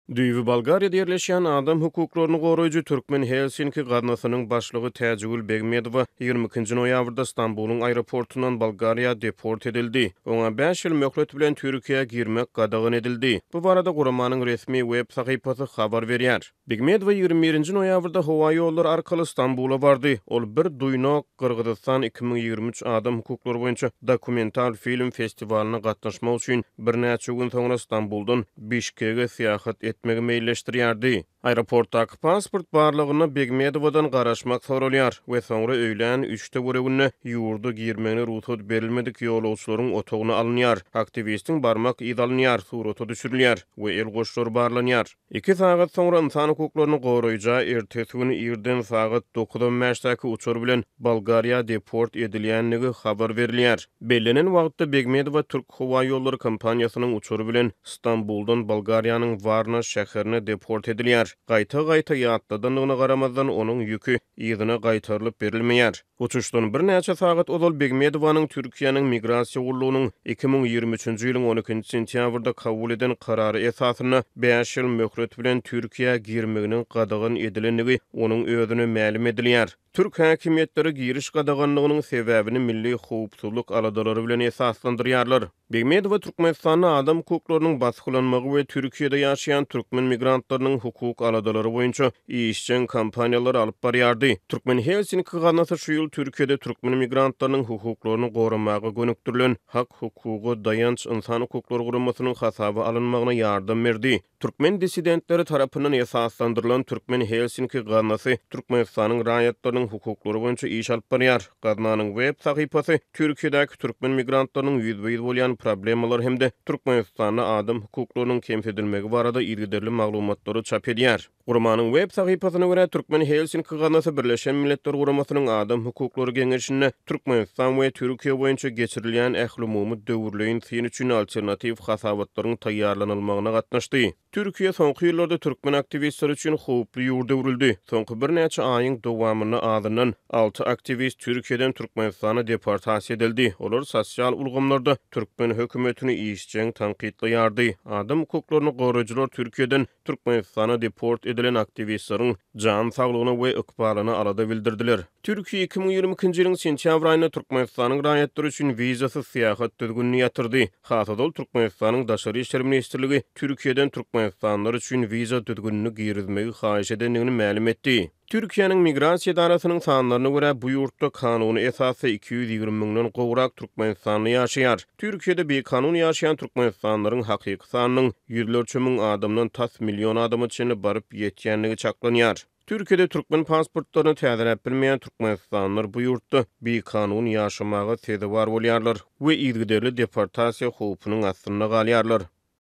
Düýbi Bolgariýada ýerleşýän adam hukuklaryny goraýjy Türkmen Helsinki gaznasynyň başlygy Täjigül Begmedowa 22-nji noýabrda Stambulyň aeroportundan Bolgariýa deport edildi. Oňa bäş ýyl möhlet bilen Türkiýä girmek gadagan edildi. Bu barada guramanyň resmi web sahypasy habar berýär. Begmedowa 21-nji noýabrda howa ýollary arkaly Stambula bardy. Ol Bir duýnok, Gyrgyzystan 2023 adam hukuklary boýunça dokumental film festiwalyna gatnaşmak üçin birnäçe gün soňra Stambuldan Bişkege syýahat etmegi meýilleşdirýärdi. Aeroportdaky pasport barlagynda Begmedowadan garaşmak soralýar we soňra öýlän üç töwereginde ýurda girmegine rugsat berilmedik ýolagçylaryň otagyna alynýar. Aktiwistiň barmak yzy alynýar, surata düşürilýär we el goşlary barlanýar. Iki sagat soňra ynsan hukuklaryny goraýja ertesi güni irden sagat dokuz on bäşdäki uçar bilen Bolgariýa deport edilýändigi habar berilýär. Bellenen wagtda Begmedowa Türk howa ýollary kompaniýasynyň uçary bilen Stambuldan Bolgariýanyň Warna şäherine deport edilýär. Gaýta-gaýta ýatladandygyna garamazdan, onuň ýüki yzyna gaýtarylyp berilmeýär. Uçuşdan birnäçe sagat ozal Begmedowanyň Türkiýäniň Migrasiýa gullugynyň 2023-nji ýylyň on ikinji sentýabrda kabul eden karary esasynda bäş ýyl möhlet bilen Türkiýä girmeginiň gadagan edilendigi onuň özüne mälim edilýär. Türk häkimiýetleri giriş gadaganlygynyň sebäbini milli howpsuzlyk aladalary bilen esaslandyrýarlar. Begmedowa Türkmenistanda adam hukuklarynyň basgylanmagy we Türkiýede ýaşaýan türkmen migrantlarynyň hukuk aladalary boýunça işjeň kampaniýalary alyp barýardy. Türkmen Helsinki gaznasy şu ýyl Türkiýede türkmen migrantlarynyň hukuklaryny goramaga gönükdirilen Hak-hukuga daýanç ynsan hukuklary guramasynyň hasaba alynmagyna ýardam berdi. Türkmen dissidentleri tarapyndan esaslandyrylan Türkmen Helsinki gaznasy Türkmenistanyň raýatlarynyň hukuklary boýunça iş alyp barýar. Gaznanyň web sahypasy Türkiýedäki türkmen migrantlarynyň ýüzbe-ýüz bolýan problemalary hem-de Türkmenistanda adam hukuklarynyň kemsidilmegi barada yzygiderli maglumatlary çap edýär. Guramanyň web sahypasyna görä, Türkmen Helsinki gaznasy Birleşen Milletler Guramasynyň Adam hukuklary geňeşinde Türkmenistan we Türkiýe boýunça geçirilýän ählumumy döwürleýin syn üçin alternatiw hasabatlaryň taýýarlanylmagyna gatnaşdy. Türkiýe soňky ýyllarda türkmen aktiwistleri üçin howply ýurda öwrüldi. Soňky birnäçe aýyň dowamynda azyndan alty aktiwist Türkiýeden Türkmenistana deportasiýa edildi. Olar sosial ulgamlarda türkmen hökümetini işjeň tankytlaýardy. Adam hukuklaryny goraýjylar Türkiýeden Türkmenistana deport edilen aktiwistleriň jan saglygyna we ykbalyna alada bildirdiler. Türkiýe 2022-nji ýylyň sentýabr aýynda Türkmenistanyň raýatlary üçin wizasyz syýahat düzgünini ýatyrdy. Has ozal Türkmenistanyň Daşary işler ministrligi Türkiýeden türkmenistanlylar üçin wiza düzgünini girizmegi haýyş edendigini mälim etdi. Türkiýäniň Migrasiýa edarasynyň sanlaryna görä, bu ýurtda kanuny esasda 220 müňden gowrak türkmenistanly ýaşaýar. Türkiýede bikanun ýaşaýan türkmenistanlylaryň hakyky sanynyň ýüzlerçe müň adamdan tas million adama çenli baryp ýetýändigi çaklanýar. Türkiýede türkmen pasportlaryny täzeläp bilmeýän türkmenistanlylar bu ýurtda bikanun ýaşamaga sezewar bolýarlar we yzygiderli deportasiýa howpunyň astynda galýarlar.